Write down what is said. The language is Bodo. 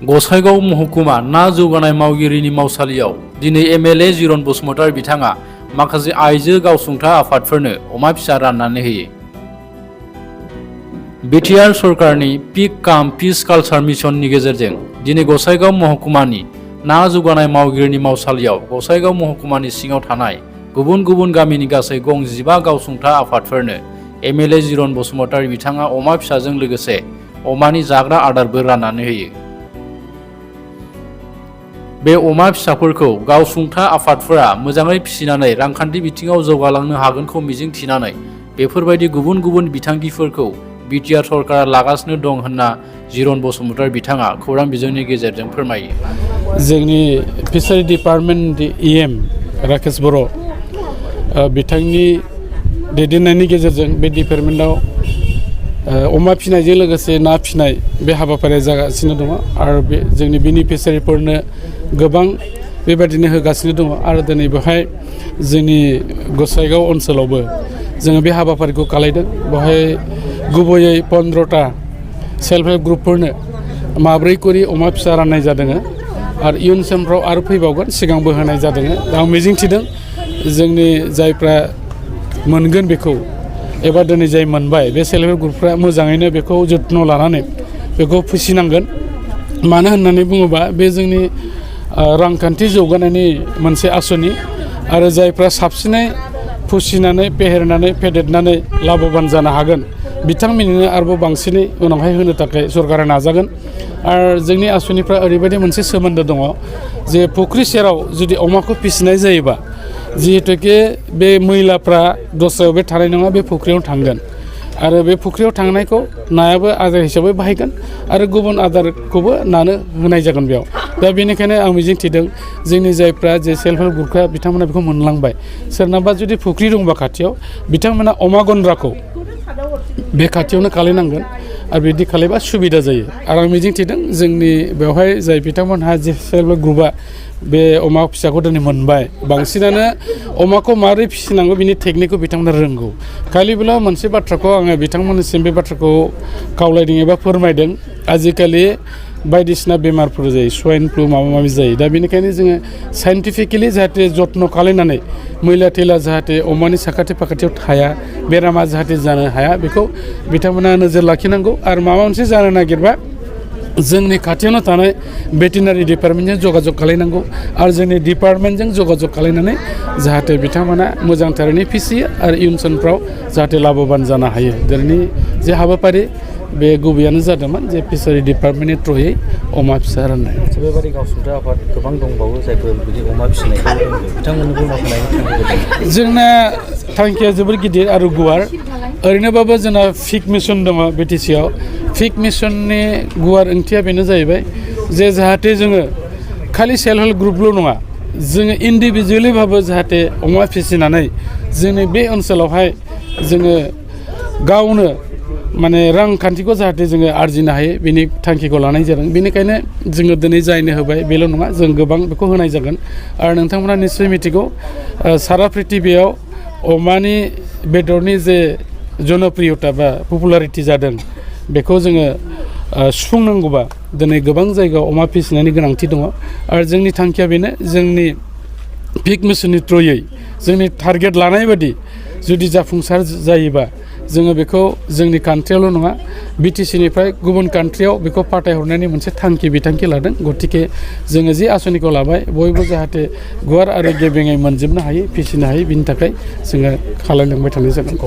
गसाइगाव महकुमा ना जौगानाय मावगिरिनि मावसालियाव दिनै एमएलए जिरन बसुमतारी बिथाङा माखासे आइजो गावसुंथा आफादफोरनो अमा फिसा राननानै होयो। बिटिआर सरकारनि पिग काम फिश कालचार मिशननि गेजेरजों दिनै गसाइगाव महकुमानि ना जौगानाय मावगिरिनि मावसालियाव गसाइगाव महकुमानि सिङाव थानाय गुबुन गुबुन गामिनि गासै गं 15 गावसुंथा आफादफोरनो एमएलए जिरन बसुमतारी बिथाङा अमा फिसाजों लोगोसे अमानि जाग्रा आदारबो राननानै होयो। बे अमा फिसाफोरखौ गावसुंथा आफादफोरा मोजाङै फिसिनानै रांखान्थि बिथिङाव जौगालांनो हागोनखौ मिजिं थिनानै बेफोरबायदि गुबुन गुबुन बिथांखिफोरखौ बिटिआर सरकारा लागासिनो दं होनना जिरन बसुमतारी बिथाङा खौरां बिजोंनि गेजेरजों फोरमायो। जोंनि फिसारि डिपार्टमेन्ट इएम राकेश बर' बिथांनि दैदेननायनि गेजेरजों बे डिपार्टमेन्टआव अमा फिनायजों लोगोसे ना फिनाय बे हाबाफारिया जागासिनो दङ आरो बे जोंनि बेनिफिसियारिफोरनो गोबां बेबायदिनो होगासिनो दङ आरो दिनै बेवहाय जोंनि गसाइगाव ओनसोलावबो जोङो बे हाबाफारिखौ खालायदों। बेवहाय गुबैयै 15टा सेल्फ हेल्प ग्रुपफोरनो माब्रै करि अमा फिसा राननाय जादों आरो इयुन समफ्राव आरो फैबावगोन, सिगांबो होनाय जादों। आं मिजिंथिदों जोंनि जायफ्रा मोनगोन बेखौ एबा दिनै जाय मोनबाय बे सेल्फ हेल्प ग्रुपफ्रा मोजाङैनो बेखौ जत्न लानानै बेखौ फिसिनांगोन। मानो होननानै बुङोबा बे जोंनि रांखान्थि जौगानायनि मोनसे आसनि आरो जायफ्रा साबसिनै फिसिनानै फेहेरनानै फेदेरनानै लाभबान जानो हागोन बिथांमोननो आरोबाव बांसिनै उनावहाय होनो थाखाय सरकारा नाजागोन। आरो जोंनि आसनिफ्रा ओरैबायदि मोनसे सोमोन्दो दङ जे फुख्रि सेराव जुदि अमाखौ फिसिनाय जायोबा जिहेतुके बे मैलाफ्रा दस्रायाव बे थानाय नङा, बे फुख्रियाव थांगोन आरो बे फुख्रियाव थांनायखौ नायाबो आदार हिसाबै बाहायगोन आरो गुबुन आदारखौबो नानो होनाय जागोन बेयाव। दा बेनिखायनो आं मिजिंथिदों जोंनि जायफ्रा जे सेल्फ हेल्प ग्रुपफ्रा बिथांमोना बेखौ मोनलांबाय, सोरनाबा जुदि फुख्रि दंबा खाथियाव बिथांमोना अमा गन्द्राखौ बे खाथियावनो खालायनांगोन आरो बिदि खालायबा सुबिदा जायो। आरो आं मिजिंथिदों जोंनि बेवहाय जाय बिथांमोनहा जे सेल्फ हेल्प ग्रुपआ बे अमा फिसाखौ दिनै मोनबाय, बांसिनानो अमाखौ माबोरै फिसिनांगौ बिनि टेकनिकखौ बिथांमोना रोंगौ। खालिबोल' मोनसे बाथ्राखौ आङो बिथांमोननिसिम बे बाथ्राखौ खावलायदों एबा फोरमायदों, आजिखालि बायदिसिना बेमारफोर जायो, स्वाइन फ्लु माबा माबि जायो। दा बेनिखायनो जोङो साइन्टिफिकेलि जाहाथे जत्न खालायनानै मैला थैला जाहाथे अमानि साखाथि फाखाथियाव थाया, बेरामा जाहाथे जानो हाया बेखौ बिथांमोना नोजोर लाखिनांगौ। आरो माबा मोनसे जानो नागिरबा जोंनि खाथियावनो थानाय भेटेनारि डिपार्टमेन्टजों जगाजग खालायनांगौ आरो जोंनि डिपार्टमेन्टजों जगाजग खालायनानै जाहाथे बिथांमोना मोजांथारैनो फिसियो आरो इयुन समफ्राव जाहाथे लाभबान जानो हायो। दिनैनि जे हाबाफारि बे गुबैयानो जादोंमोन जे फिसारि डिपार्टमेन्टनि थ्रुयै अमा फिसा राननाय। बेबायदि गावसुंथा आफाद गोबां दंबावो जायफोर बिदि अमा फिसिनायखौ बिथांमोननोबो मावहोनायनि जोंना थांखिया जोबोर गिदिर आरो गुवार। ओरैनोबाबो जोंना फिग मिशन दङ बिटिसिआव। फिग मिशननि गुवार ओंथिया बेनो जाहैबाय जे जाहाथे जोङो खालि सेल्फ हेल्प ग्रुपल' नङा, जोङो इन्डिभिजुवेलिबाबो जाहाथे अमा फिसिनानै जोंनि बे ओनसोलावहाय जोङो गावनो माने रांखान्थिखौ जाहाथे जोङो आरजिनो हायो बेनि थांखिखौ लानाय जादों। बेनिखायनो जोङो दिनै जायनो होबाय बेल' नङा, जों गोबां बेखौ होनाय जागोन। आरो नोंथांमोना निस्सय मिथिगौ सारा प्रिथिबियाव अमानि बेदरनि जे जनप्रियता बा पपुलारिटि जादों बेखौ जोङो सुफुंनांगौबा दिनै गोबां जायगायाव अमा फिसिनायनि गोनांथि दङ। आरो जोंनि थांखिया बेनो, जोंनि पिग मिशननि थ्रुयै जोंनि टारगेट लानाय बादि जुदि जाफुंसार जायोबा जोङो बेखौ जोंनि कान्ट्रियावल' नङा बिटिसिनिफ्राय गुबुन कान्ट्रियाव बेखौ फाथायहरनायनि मोनसे बिथांखि लादों। गतिके जोङो जि आसनिखौ लाबाय बयबो जाहाथे गुवार आरो गेबेङै मोनजोबनो हायो, फिसिनो हायो, बिनि थाखाय जोङो खालायलांबाय थानाय जागोन।